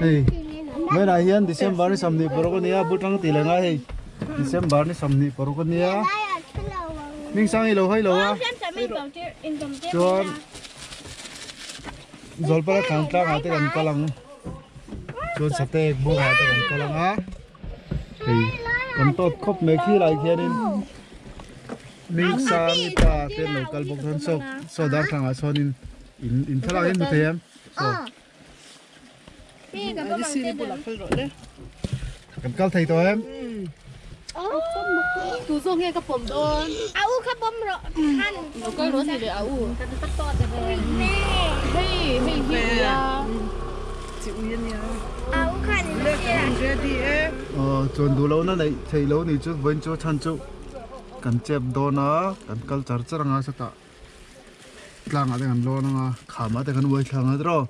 Hei vawiinah hian December ni 26 a nia bul tang tih leh ngai hei December ni 26 a nia hming sang hi lo hawi lo a chuan Zawlpala thlan tlangah te kan kal ang chuan satek bulah te kan kal ang a hei kan tawt khawp mai khi lai khianin hming sang hi pa te an lo kal bawk chuan saw saw darthlangah sawnin in in thlalak hi an hmu thei em saw kan kal thei tawh em tu zawk nge ka pawm dawn a u kha pawm rawh khan lo kal rawh ni leh a u hei hei hi ui a chi ui ania a u khan in a sia ready e aw chuan duh lohna neih theih loh ni chu vawiin chu chhan chu kan chep dawn a kan kal char char anga sawtah tlangah te kan lawn anga khamah te kan uai thla anga tiraw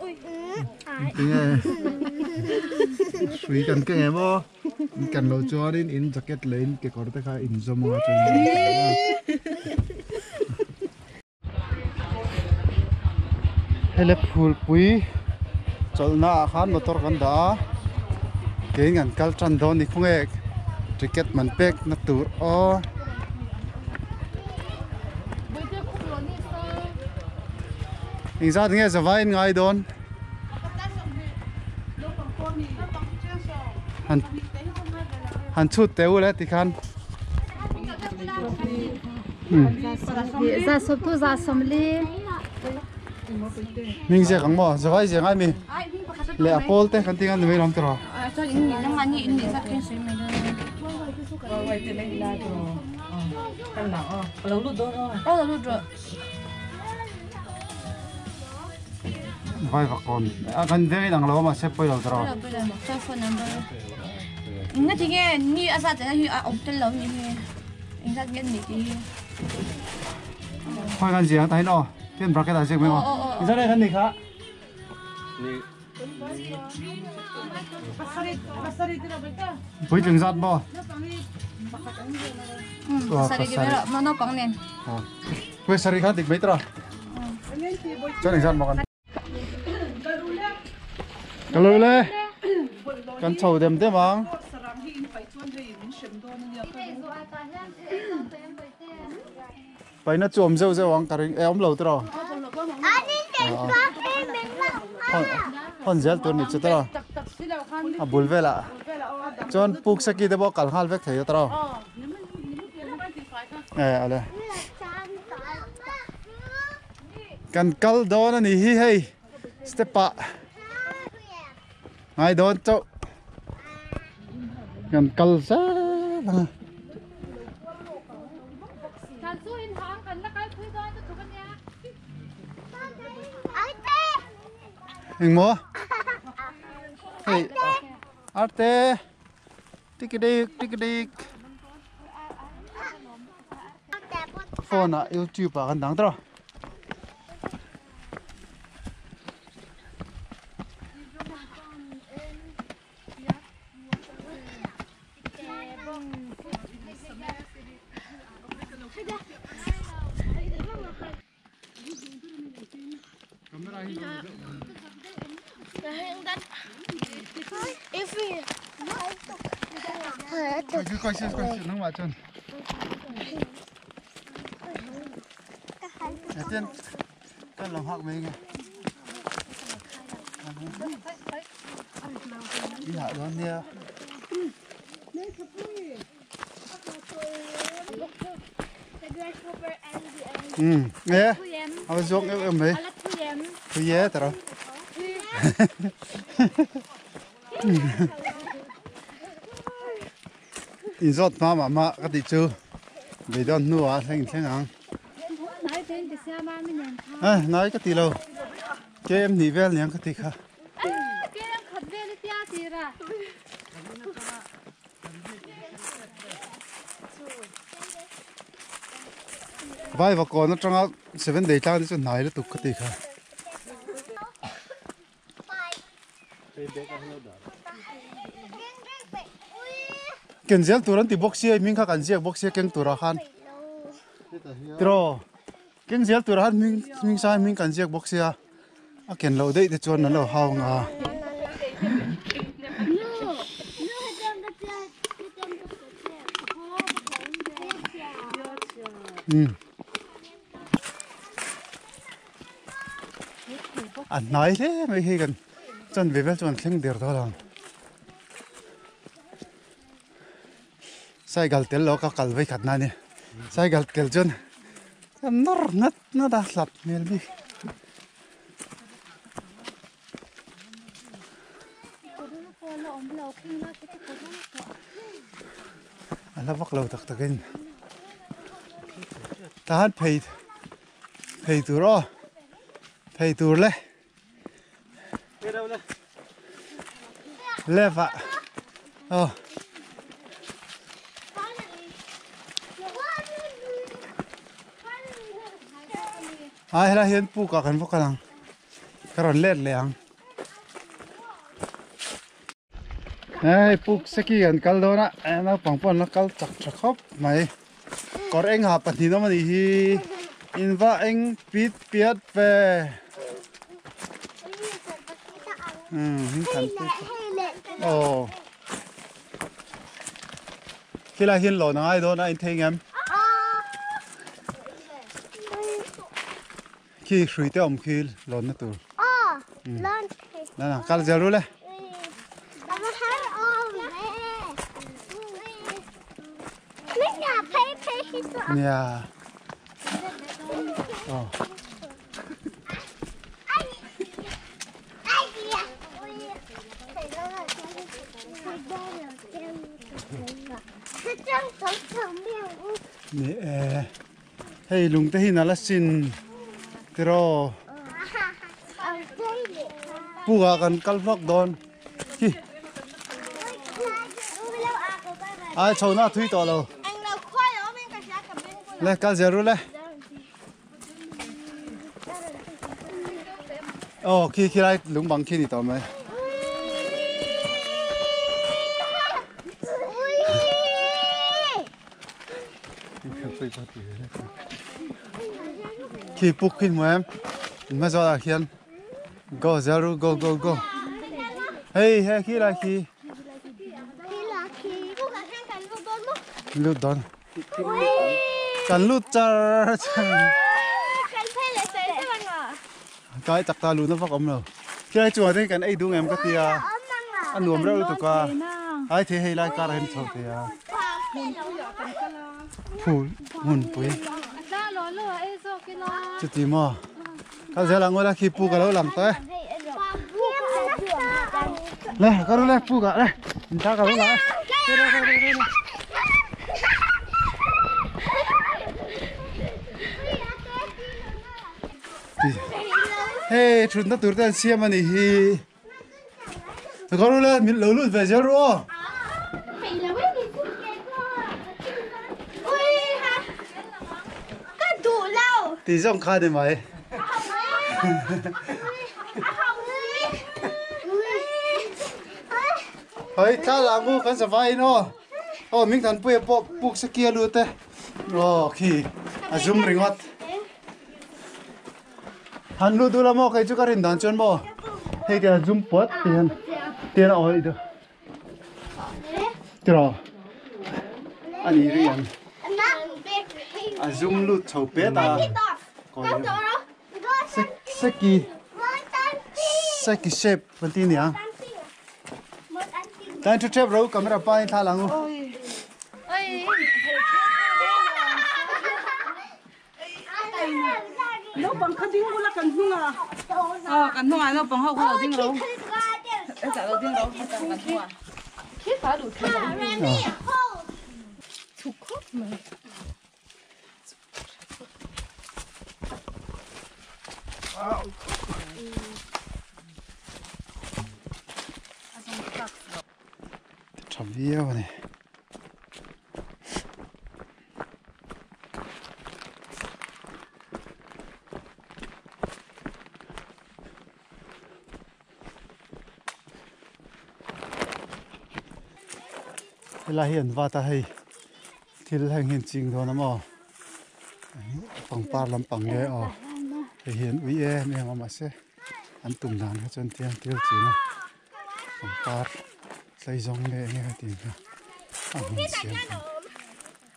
tinge hrui kan keng em aw in kan loh chuanin in jacket leh in kekawr te kha in zawm anga chuan hele phulpui chawlhna ah khan motor kan dah a keiin kan kal tan dawn ni khawnge ticket man pek na tur aw. Engzat nge zavai in ngai dawn? Han han chhut teh u le tikhan. Za sawm tu za sawm li. Hming ziak ang maw? Zavai ziak ngai mi? Le a pawl te kan ti ngan ni mai lawm tiraw? Vai vak kawn a kan veng in ang lo a mahse pawi lo tiraw? Khawi kan ziak ang tahin aw tin bracket ah ziak mai maw? Engzat nge kan nih kha? Puitling zat maw? Pui sarih kha dik mai tiraw? Chuan engzat maw kan? Ka lo le kan chho dem dem ang. Paina chu awm zeuh zeuh ang ka ring e awm lo tiraw? Hawn zel tur ni chu tiraw? A bul velah chuan puk seki te pawh kal nghal vek thei a tiraw? E ale. Kan kal dawn a ni hi hei step ah ngai dawn chauh kan kal zel ang a. Engmaw hei arte tikidek tikidek phone ah youtube ah kan dang tawh. Nge a va zuak em em mai thui e taro in zawt hma mah mah ka tih chu beidawn hnuah thleng thleng ang nai ka ti lo kem hnih vel niang ka ti kha. Vai va kawn atanga seven day tlang te chu hnai lutuk ka ti kha. Ken zel tur an ti bawk sia hming kha kan ziak bawk sia keng turah khan tiraw keng zel turah khan hming hming sai hming kan ziak bawk sia. A ken loh daih te chuan an lo hau ang a. Umm. A hnai hle mai hei kan chanve vel chuan thleng der dawn ang. Cycle tel lo ka kal vei khat na ni. Cycle tel chuan a nawr ngat ngat a hlap hmel bik. A la vak lo tak takin tahan phei phei tur aw phei tur le left ah aw a helai hian puk ah kan va kal ang ka rawn let leh ang hei puk seki kan kal dawn a naupang pawh an la kal chak tha khawp mai kawr eng ha pahnih awm a nih hi in va eng pit piat ve umm hing than pui aw khilai hian lawn a ngai dawn a inthei ngem Khi hrui te awm khi lawn na tur. Na na kal zel ru le. Nia. Oh. Ni e. Hei lung te hi nala sin tiraw puk ah kan kal hlawk dawn khi ai chho na thui tawh lo le kal zel ru le aw khi khi lai lung bang khi ni tawh mai. Khi puk khi hmu em in hma zawh ah khian go zel ru go go go hei he khi lai khi lut dawn kan lut char char kai tak ta lu na vak awm lo khi lai chungah te kan ei duh ngem ka tia a nuam reuh lutuk a ai thei hei lai kar ah hian chho thei a. Phul hmun pui chuti maw kal zel ang ula khi pu ka lo lang tawh e le ka ru le pu ka le in ta ka lo lang e hei thutna tur te an siam a nih hi. Ka ru le min lo lut ve zel ru aw. Ti zawng kha ni mai. Hei thla la ngu kan zavai in aw. Aw ming than pui pawh puk sakia lut e. Aw khi a zum ringawt. Han lut ula maw kei chu ka rin dan chuan maw hei te a zum puat ti hian tian a awih deuh tiraw a ni rih ang a zum lut chho pet a seki seki shape kan ti nia tan thu thep ro camera pa in thla lang u. Naupang kha ding bula kan hnungah. Aw kan hnungah naupang ho kha lo ding ro. Hetah lo ding ro hetah kan hnungah. Khi ta duh thei lo. Chhuk khawp mai. Tha viau a ni. Helai hi an vat a hei thil heng hi an ching dawn a maw pangpar lampang nge aw hei hi an ui em em a mahse. An tum dan kha chuan tiang thil chin a pangpar tlei zawng nge enge kha tih kha a hmun siam kha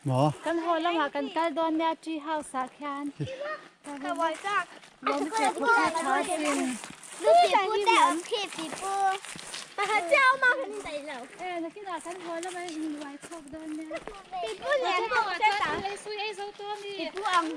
maw. Kan haw lamah kan kal dawn nia tree house ah khian. Lawm che pawh kha tha sin. E nakinah kan haw lamah in uai chhuak dawn nia. Sui ei zo tawh a mi.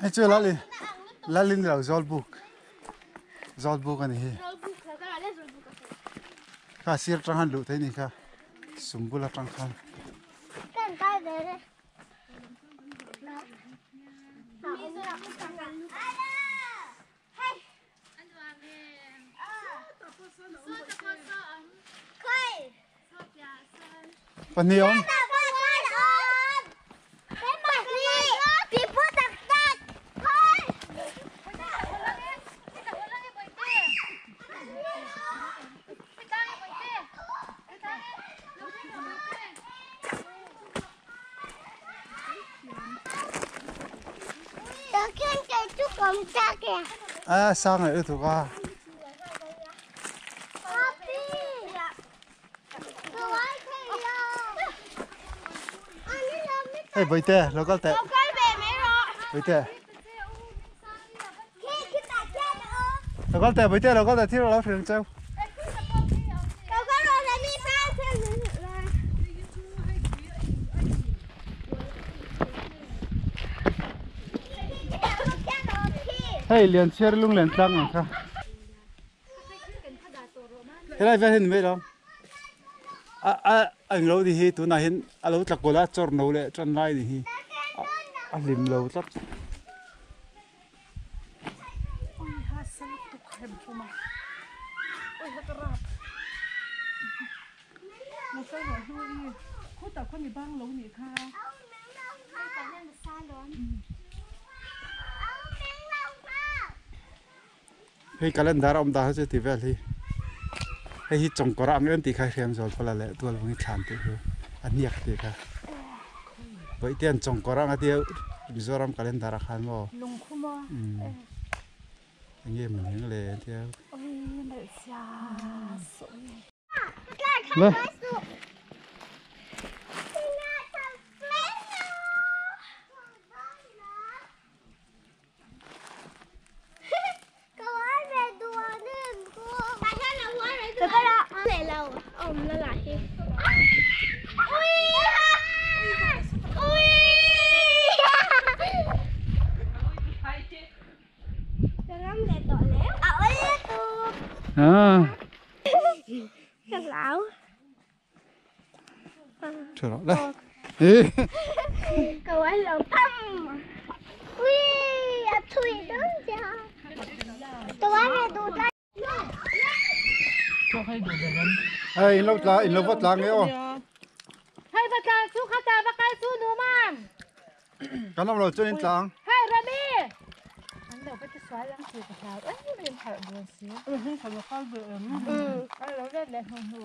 Hei chu Lalin Lalin lo Zawlbuk Zawlbuk a ni hi kha sir atang han luh theih ni kha Sumbul atang khan. Pahnih awm. A sang leh lutuk a. Hei Bawihte lo kal teh. Bawihte. Lo kal teh Bawihte lo kal teh thil a lo hrilh ang cheu. Hei Lianchhiar lunglen tlang ang kha. Helai vel hi ni mai lo. A a eng lo ni hi tunah hian a lo tla kual a chawr no leh tan lai ni hi a hlim lo tlat. Hei calendar a awm dan hi chu ti vel hi hei hi chawngkawr a ang em tih kha hriam zawl pawla leh tual vang hi thlan tih hi a hniak tih kha bawihte an chawngkawr ang a tia Mizoram calendar ah khan maw eng nge maw ni ang le a tia. Hei in lo tla in lo va tla nge aw. Hei va tla chu kha ta va kal chu nu mam. Kan awm lo chuan in tlang. Hei Rami. An lo va ti sual ang chu ka hlau em em harh dawn si. An lo let leh hnu hnu.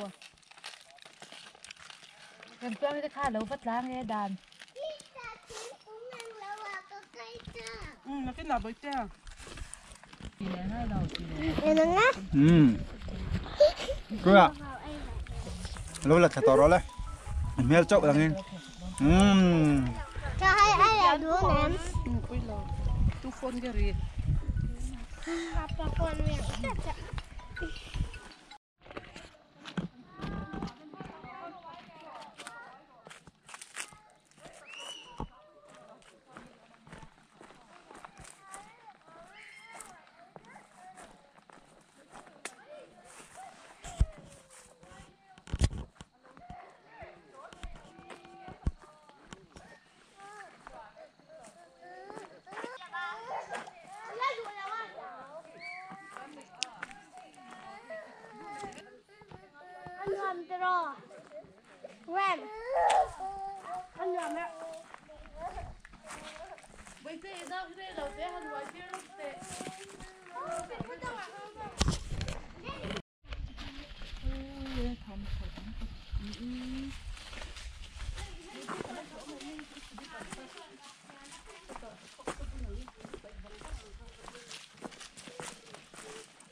Kan tuang te kha lo va tla nge dan. Cứ ạ. Lo là thà tỏ đó le. Mel chậu là nghe. Cho hai ai là đứa nè. phone nge ri? Apa phone mi ang chat.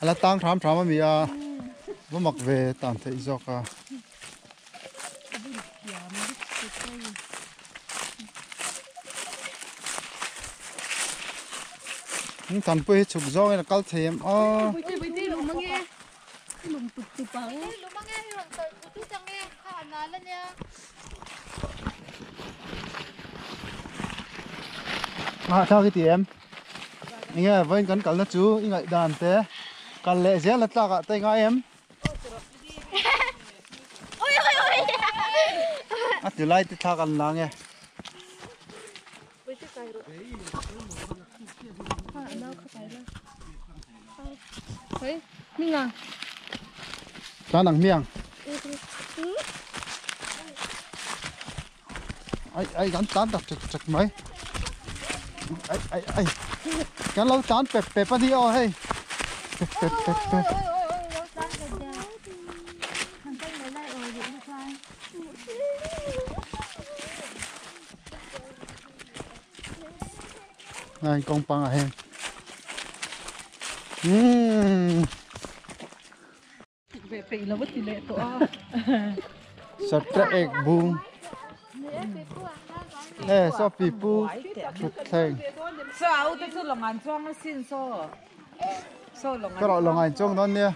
Ala tang tham tham ami a va mak ve tan thei zawk a. Tan pui hi chhuk zawng in a kal thei em aw. A thla khi ti em. Nge vawiin kan kalna chu i ngaih dan te kal leh zel a tlak ah te ngai em. A ti lai te thla kan la nge. Tlan ang hmiang. Ai ai kan tlan tak chak chak mai. Ai ai ai. Kan lo tlan pep pep a ni aw hei. Pep pep pep pep. Này con pang à hen. Satra ek bung. Ê sao pi pu thut theng. Sao te chu long an chuang a sin so. So long an. Ka rawh long an chuang dawn nia.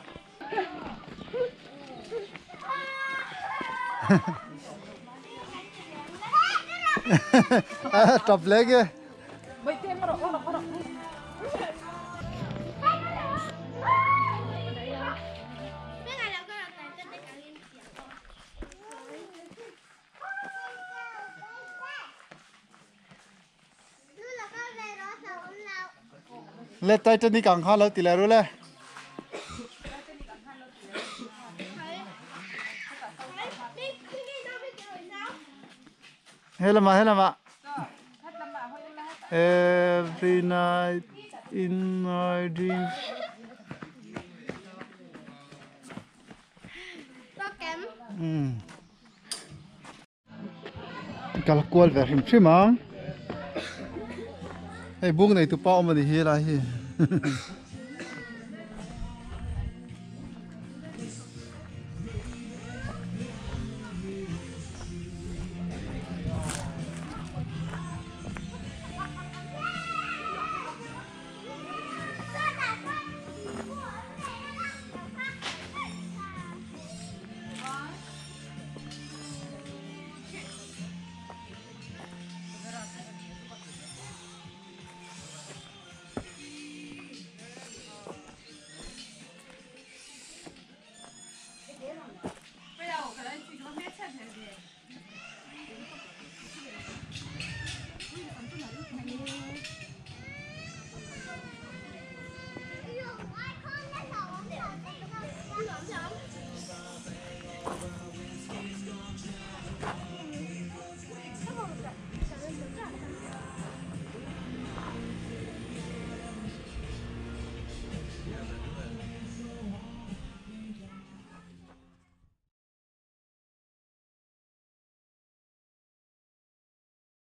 Tap leh ge. Le Titanic ang kha lo ti le ru le. Helama helama. Every night in my dreams. Kal kual ve hrim hrim ang. Hei bung nei tu pa awm a ni hi lai hi.